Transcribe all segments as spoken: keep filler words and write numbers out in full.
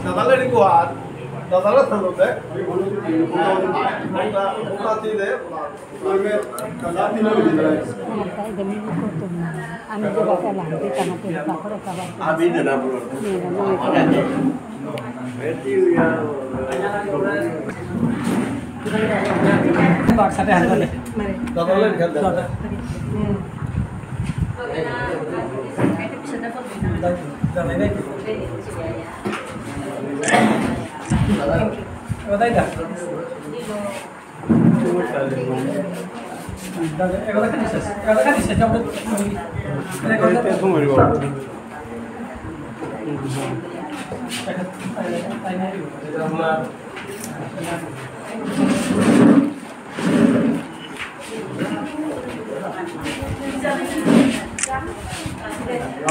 দাদালে রিকোয়ার, দাদালে সামনে। ওটা, ওটা দিয়ে দে। আমি যে বাচ্চা লাগবে, তাহলে তারপরে খাবার। আমি যে না বলবো।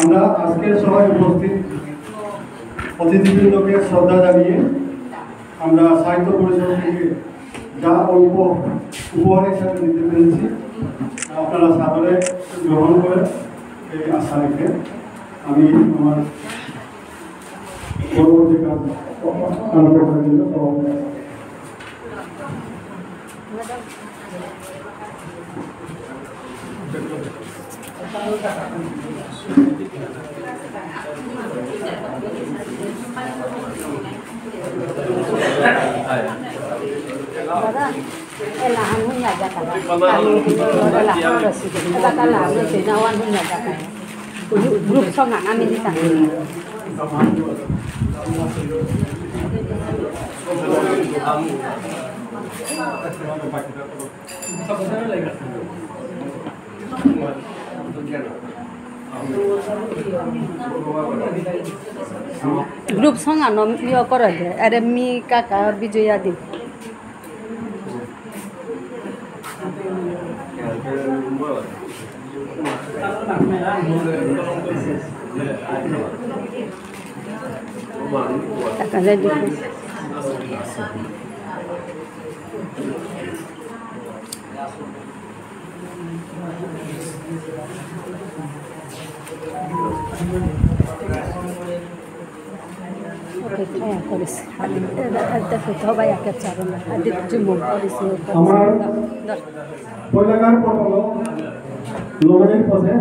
আমরা আজকের সভায় উপস্থিত অতিথিবৃন্দকে শ্রদ্ধা জানিয়ে আমরা সাহিত্য পরিষদ থেকে যা অল্প উপহার হিসাবে দিতে পেরেছি, আপনারা সাদরে গ্রহণ করেন, এই আশা রেখে আমি আমার পরবর্তী কাজ আরম্ভ করার জন্য সভাপতি। Group song ang amin dito. Group song ano, mi okoro de, are mi kaka Bijoya di. Kaka de di. Okay, হ্যাঁ, করিস। আদি, এ, এ, দেখো, তো ভাই, একে চারো না। আদি, জুম করিস, ও করিস। আমার দর, দর। পয়লাকার পটল, লড়াইর পথে,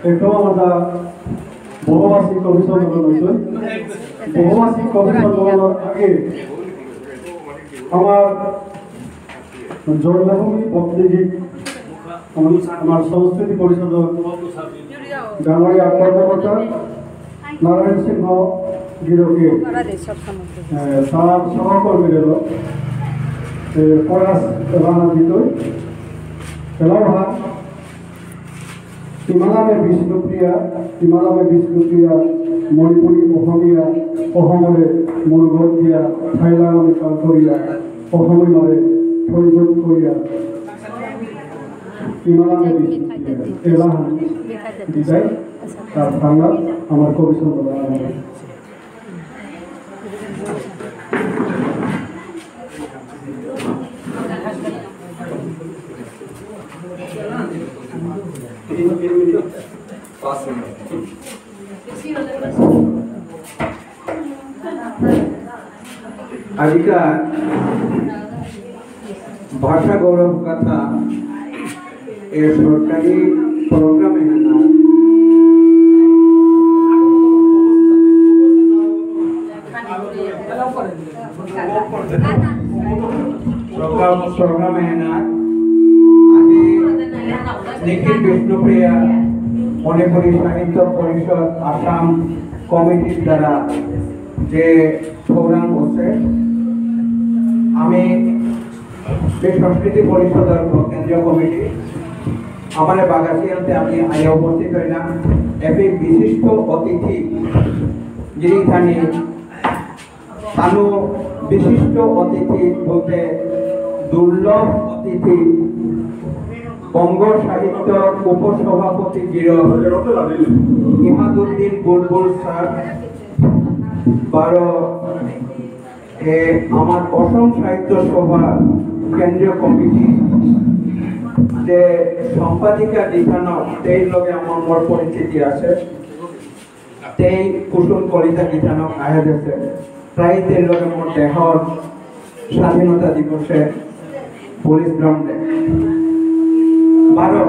একদম আমরা বহুভাষিক কমিশন গঠন হয়েছে। বহুভাষিক কমিশন গঠনের আগে আমার জন্মভূমি ভক্তিগীত আমার, আমার সংস্কৃতি পরিষদর গাঙরিয়া কর্মকর্তা নারায়ণ সিংহ গিরকে, এ, তার সহকর্মীদের, এ, প্রয়াস রানা দিতই। এলাহান ইমালামে বিষ্ণুপ্রিয়া, ইমালামে বিষ্ণুপ্রিয়া, মণিপুরী অসমীয়া, অসমরে মূল গত দিয়া, থাইলামে কালকরিয়া, অসমে মারে থৈগত করিয়া, ইমালামে বিষ্ণুপ্রিয়া, এলাহান বিদায়, তার থানা আমার কবি সম্প্রদায়। আজিকা ভাষা গৌরব গাথা এ সরকারি প্রোগ্রাম এহানাত প্রোগ্রাম, প্রোগ্রাম এহানাত আজি নিখিল বিষ্ণুপ্রিয়া মণিপুরী সাহিত্য পরিষদ আসাম কমিটির দ্বারা যে প্রোগ্রাম হচ্ছে, আমি যে সংস্কৃতি পরিষদর কেন্দ্রীয় কমিটি, আমার বাগাসিয়াতে আমি আইয়া উপস্থিত হইলাম। এপি বিশিষ্ট অতিথি যিনি থানি, তানু বিশিষ্ট অতিথি বলতে দুর্লভ অতিথি, বঙ্গ সাহিত্য উপসভাপতি গিরক ইমাদুদ্দিন বুলবুল স্যার, বারো এ, আমার অসম সাহিত্য সভার কেন্দ্রীয় কমিটি যে সম্পাদিকা দিথানা, তেই লগে আমার মোর পরিচিতি আছে। তেই কুসুম কলিতা গিথানক আহে দেশে, প্রায় তেই লগে মোর দেহর স্বাধীনতা দিবসে পুলিশ গ্রাউন্ডে। বারো,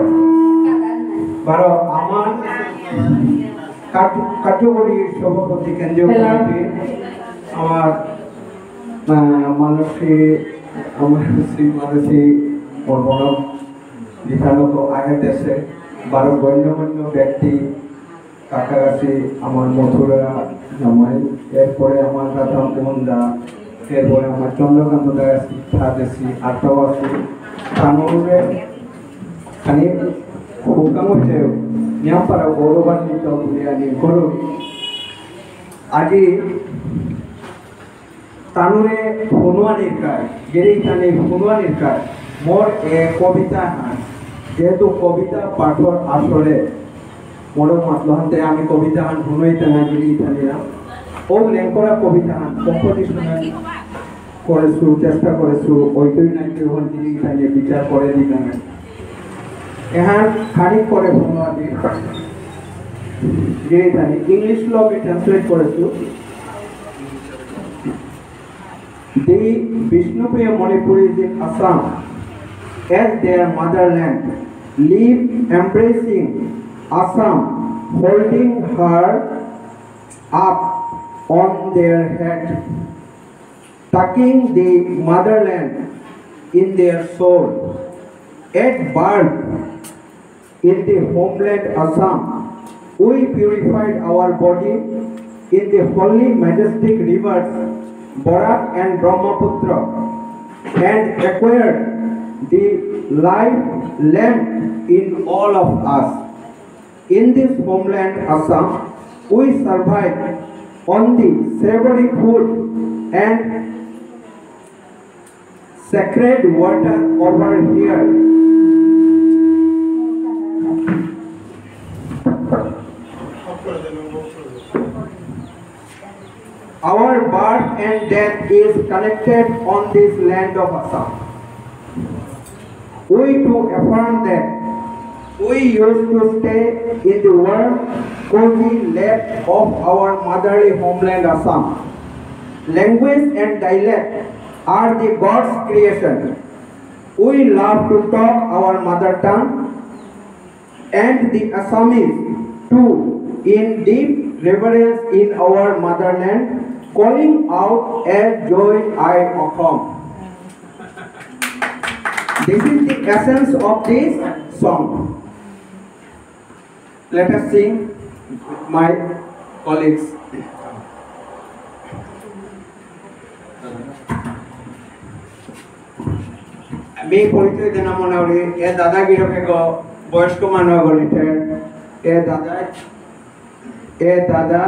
বারো আমার কার্য-, কার্যকরী সভাপতি কেন্দ্রীয় হ্যালো। কমিটি, আমার, আহ, মানসী, আমার শ্রী মানসী মোর বড় গিথানক আহে দেশে, বারো গণ্যমান্য ব্যক্তি, কাকাগাছি, আমার মথুরা জামাই, এরপরে আমার রাধামোহন দা, এরপরে আমার চন্দ্রকান্ত দা আছি, থাদেশি, আটাও আছি, তানুরে খানি হুকাম হইতে নিয়াম পারা গৌরবান্বিত বুলিয়া নির্করু। আজি তানুরে হুনুয়ানির কাজ, গিরি তানি হুনুয়ানির কাজ, মোর এ কবিতা হান, যেহেতু কবিতা পাঠর আসরে মোর মাতলো হানতে আমি কবিতা হান হুনুই তানা গিরি তানি না, ও লেঙ্করা কবিতা হান, কম্পোজিশন করেছু, চেষ্টা করেছু, ওইটুই নাই কেউ হান গিরি তানি বিচার করে দিতাম। এহান খানিক করে হুনুয়ানি, গিরি তানি, ইংলিশ লো আমি ট্রান্সলেট করেছু। The Bishnupriya Manipuris in Assam, as their motherland, live embracing Assam, holding her up on their head, tucking the motherland in their soul. At birth, in the homeland Assam, we purified our body in the holy majestic rivers Barak and Brahmaputra and acquired the life lamp in all of us. In this homeland Assam, we survive on the savory food and sacred water over here. Our birth and death is connected on this land of Assam. We to affirm that we used to stay in the warm, cozy lap of our motherly homeland Assam. Language and dialect are the God's creation. We love to talk our mother tongue and the Assamese too in deep reverence in our motherland, calling out as Joi Ai Akhom. This is the essence of this song. Let us sing with my colleagues. আমি পরিচয় দেনা মনাউরি, এ দাদা গিরকে গো বয়স্ক মানু গলিতে, এ দাদা, এ দাদা,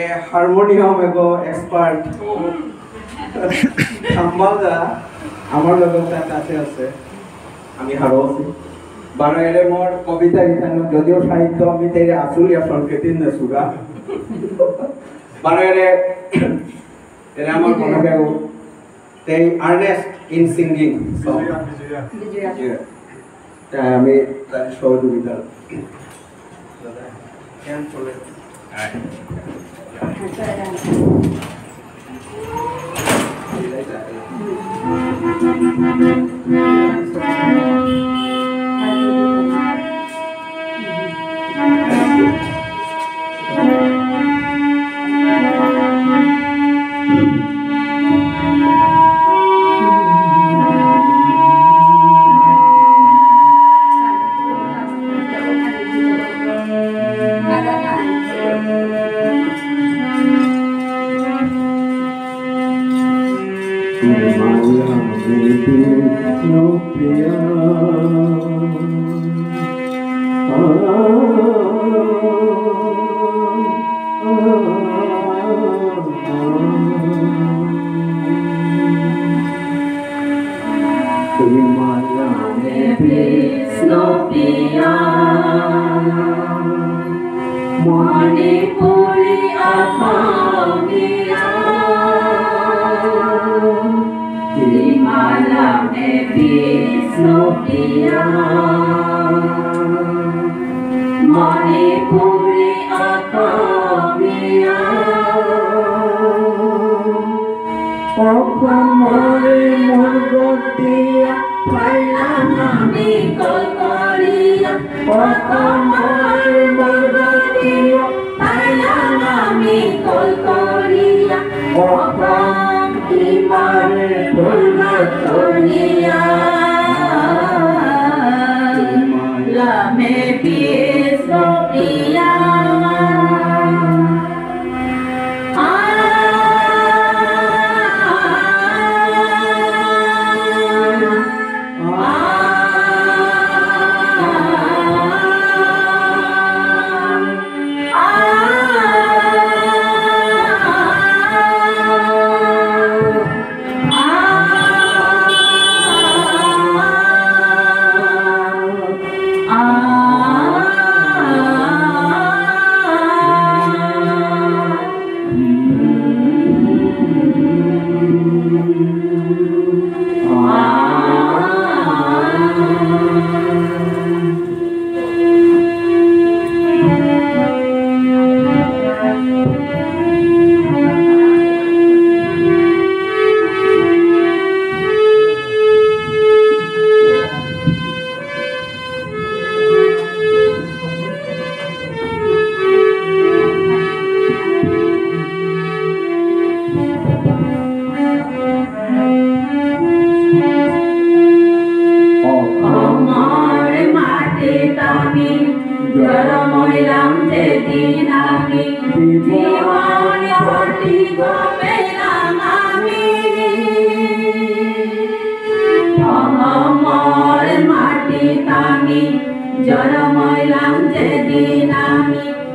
এ হারমোনিয়াম এগো এক্সপার্ট। সাম্বাল দা, আমার লগে তার কাছে আছে, আমি হারৌ আছি। বারো এরে মোর কবিতা ইথানো, যদিও সাহিত্য আমি তেরে আসুলিয়া সংকেতিন না সুগা। বারো এরে, এরে আমার মনে কেউ তেই earnest in singing. So, Bijoya, বিজয়া। বিজয়া। বিজয়া। তা আমি তার সহযোগিতা। দাদা, কেন চলে? Mani puri apamia, Himala me Vishnu priya. Mani puri apamia.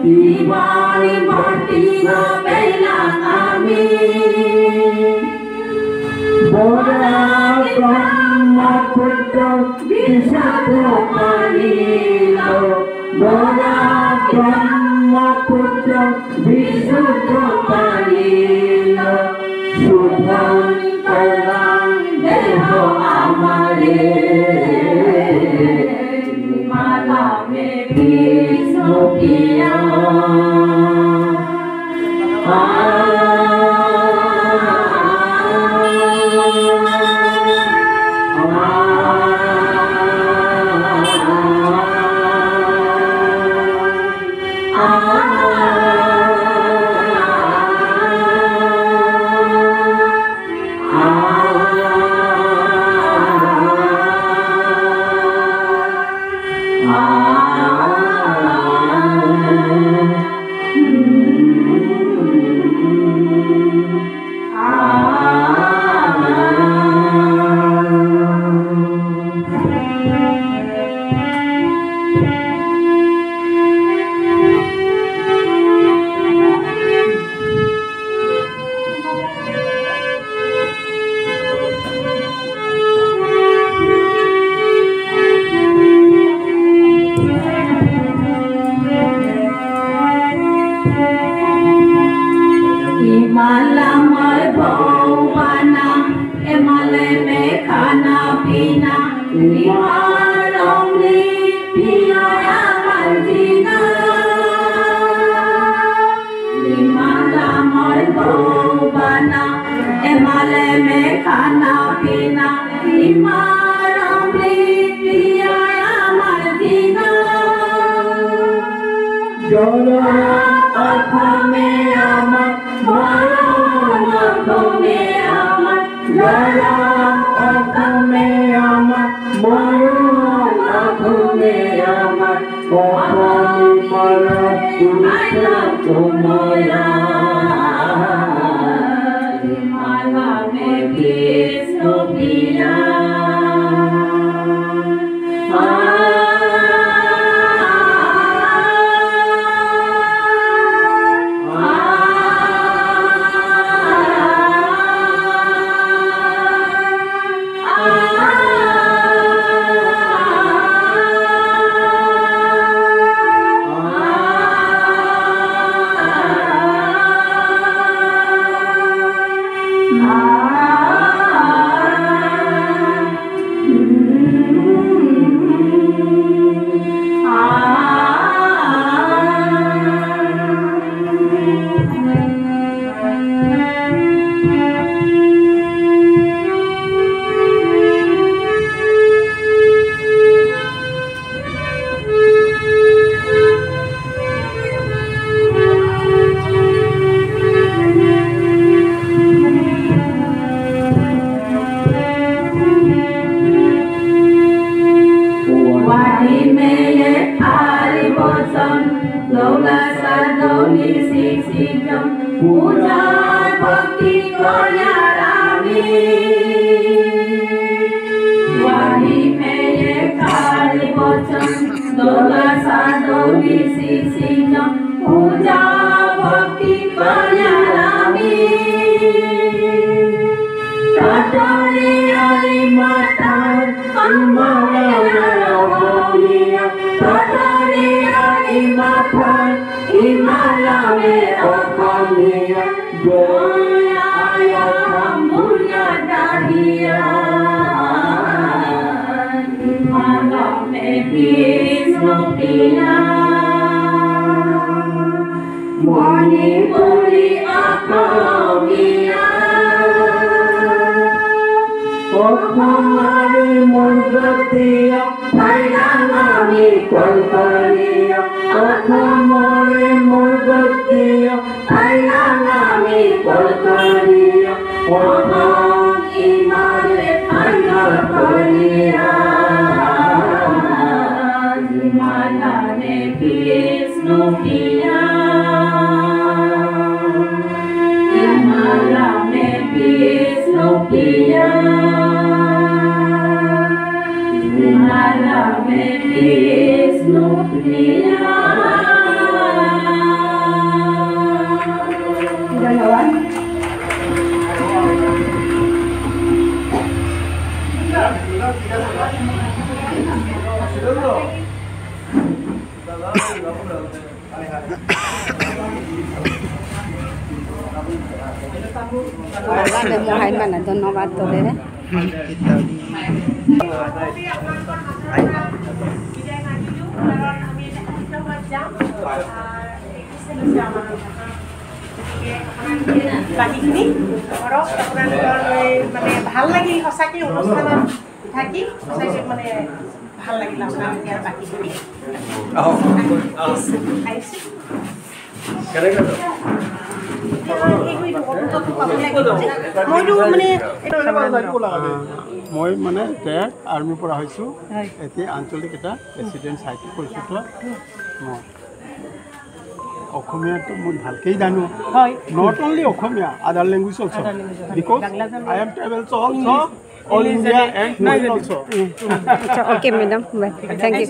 জীবন ভক্তি না পেলাম আমি। বরাক ব্রহ্মপুত্র বিশুদ্ধ পানি লো, বরাক ব্রহ্মপুত্র বিশুদ্ধ পানি লো, শোধন করলাম দেহ আমারে। মালা মে কৃষ্ণ প্রিয়া। ইমালা ময় বৌ বানা, এমালে মে খানা পিনা, ইমার অমৃত পিয়া আমার জিনা। ইমালা ময় বৌ বানা, এমালে মে খানা পিনা, ইমার অমৃত পিয়া আমার জিনা। জনম অসমে আমার, মরণ অসমে আমার, জনম অসমে আমার, মরণ অসমে আমার, অসমে মরণ পুরুষোত্তময়া। মালা মে কৃষ্ণ প্রিয়া। ওয়ানি মেয়ে খালি বচন, দৌলা সাদৌলি শিশিজম, পূজা ভক্তি করিয়ার আমি। ওয়ানি মেয়ে খালি বচন, দৌলা সাদৌলি শিশিজম, পূজা ভক্তি করিয়ার আমি। তাতারে আলি মাতার, ইমারে অসমীয়া। তাতারে আলি মাতার, ইমারে অসমীয়া। জয় আয়া বুয়া দাহিয়া। মালা মে কৃষ্ণ প্রিয়া। মণিপুরী অসমীয়া। অসমরে মোর গতিয়া, পাইলাং আমি কলকলিয়া। অসমরে মোর গতিয়া, পাইলাং আমি কলকলিয়া। অসম ইমারে পাইলাং কলিয়া। মালা মে কৃষ্ণ প্রিয়া। মালা মে কৃষ্ণ প্রিয়া। মালা মে কৃষ্ণ প্রিয়া। Dale, mohai mana, ধন্যবাদ তোরে। বাকীখিনি ঘৰত আপোনালোকৰ মানে ভাল লাগিল সঁচাকৈ অনুষ্ঠানত থাকি, সঁচাকৈ মানে ভাল লাগিল আপোনালোকে বাকীখিনি। আহিছোঁ। মইতো মানে মই মানে ৰিটায়াৰ্ড আৰ্মিৰ পৰা হৈছোঁ। হয়। এতিয়া আঞ্চলিক এটা প্ৰেচিডেণ্ট চাইটো কৰিছোঁ তো। মই অসমীয়াটো মই ভালকেই জানো। হয়। Not only Asamiya, other language also. Other language, হয়। Because বাংলা জানো। I am travel also, all India and foreign also. আচ্ছা, okay madam, bye. Thank you.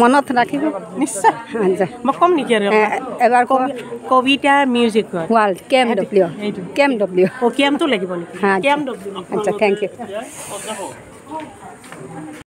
মনত ৰাখিব। নিশ্চয়। আচ্ছা। মই ক'ম নেকি আৰু? এ, এবাৰ কওক। কবি-, কবিতা মিউজিক হয়। World, K M W. এইটো। K M W. অ', কে এমটো লাগিব নেকি? হা, আচ্ছা। K M W. আচ্ছা, থেংক ইউ।